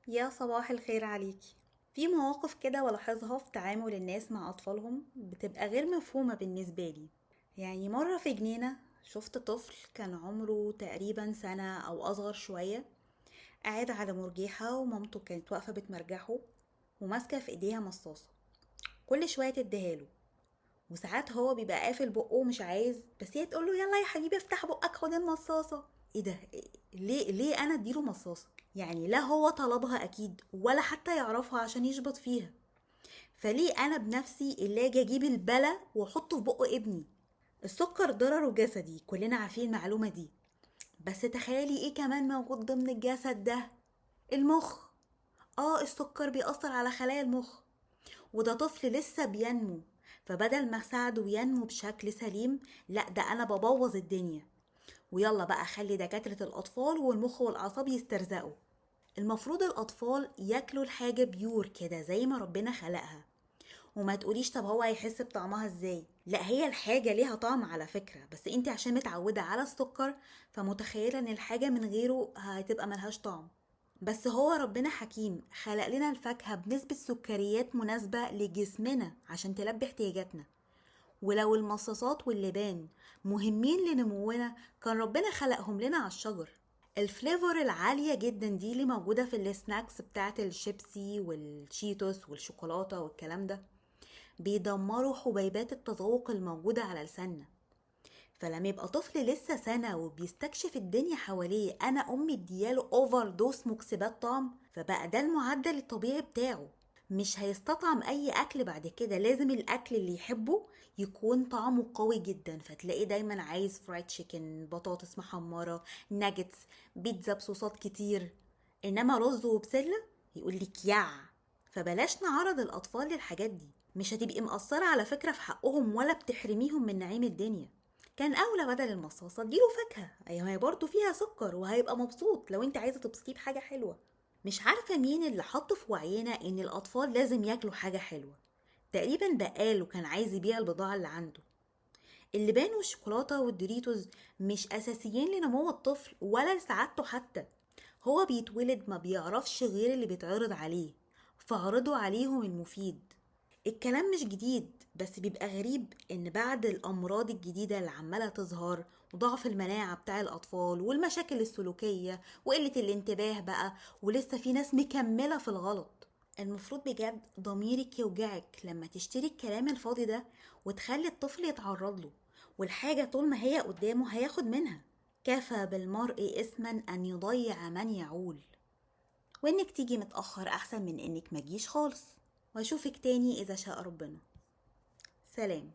يا صباح الخير عليكي. في مواقف كده بلاحظها في تعامل الناس مع أطفالهم بتبقى غير مفهومة بالنسبة لي. يعني مرة في جنينة شفت طفل كان عمره تقريبا سنة أو أصغر شوية، قاعد على مرجيحة ومامته كانت واقفة بتمرجحه وماسكة في إيديها مصاصة، كل شوية تديها له، وساعات هو بيبقى قافل بقه ومش عايز، بس هي تقول له يلا يا حبيبي افتح بقك خد المصاصة. ايه ده؟ ليه انا اديله مصاصة؟ يعني لا هو طلبها اكيد ولا حتى يعرفها عشان يشبط فيها، فليه انا بنفسي اللي اجي اجيب البلا واحطه في بق ابني؟ السكر ضرره جسدي، كلنا عارفين المعلومة دي، بس تخيلي ايه كمان موجود ضمن الجسد ده؟ المخ. السكر بيأثر على خلايا المخ، وده طفل لسه بينمو، فبدل ما اساعده ينمو بشكل سليم، لا ده انا ببوظ الدنيا. ويلا بقى خلي دكاترة الأطفال والمخ والأعصاب يسترزقوا. المفروض الأطفال ياكلوا الحاجة pure كده زي ما ربنا خلقها، وما تقوليش طب هو هيحس بطعمها ازاي، لا هي الحاجة ليها طعم على فكرة، بس انت عشان متعودة على السكر فمتخيلة ان الحاجة من غيره هتبقى ملهاش طعم. بس هو ربنا حكيم، خلق لنا الفاكهة بنسبة سكريات مناسبة لجسمنا عشان تلبي احتياجاتنا. ولو المصاصات واللبان مهمين لنمونا كان ربنا خلقهم لنا على الشجر. ال flavor العالية جدا دي اللي موجودة في ال snacks بتاعت الشيبسي والشيتوس والشوكولاتة والكلام ده بيدمروا حبيبات التذوق الموجودة على لساننا. فلما يبقى طفل لسه سنة وبيستكشف الدنيا حواليه، أنا أمي ادياله overdose مكسبات طعم، فبقى ده المعدل الطبيعي بتاعه، مش هيستطعم أي أكل بعد كده. لازم الأكل اللي يحبه يكون طعمه قوي جدا، فتلاقيه دايما عايز fried chicken، بطاطس محمرة، ناجتس، بيتزا بصوصات كتير، إنما رز وبسلة يقولك يع. فبلاش نعرض الأطفال للحاجات دي، مش هتبقي مقصرة على فكرة في حقهم ولا بتحرميهم من نعيم الدنيا. كان أولى بدل المصاصة اديله فاكهة، أيوة هي برضه فيها سكر وهيبقى مبسوط لو انت عايزة تبسطيه بحاجة حلوة. مش عارفة مين اللي حط في وعينا إن الأطفال لازم ياكلوا حاجة حلوة، تقريبا بقاله كان عايز يبيع البضاعة اللي عنده. اللبان والشوكولاتة والدوريتوز مش أساسيين لنمو الطفل ولا لسعادته حتى، هو بيتولد ما بيعرفش غير اللي بيتعرض عليه، فعرضوا عليهم المفيد. الكلام مش جديد، بس بيبقى غريب إن بعد الأمراض الجديدة اللي عمالة تظهر وضعف المناعة بتاع الأطفال والمشاكل السلوكية وقلة الانتباه بقى، ولسه في ناس مكملة في الغلط. المفروض بجد ضميرك يوجعك لما تشتري الكلام الفاضي ده وتخلي الطفل يتعرض له، والحاجة طول ما هي قدامه هياخد منها. كفى بالمرء إثما أن يضيع من يعول. وإنك تيجي متأخر أحسن من إنك ما تجيش خالص. وأشوفك تاني إذا شاء ربنا. سلام.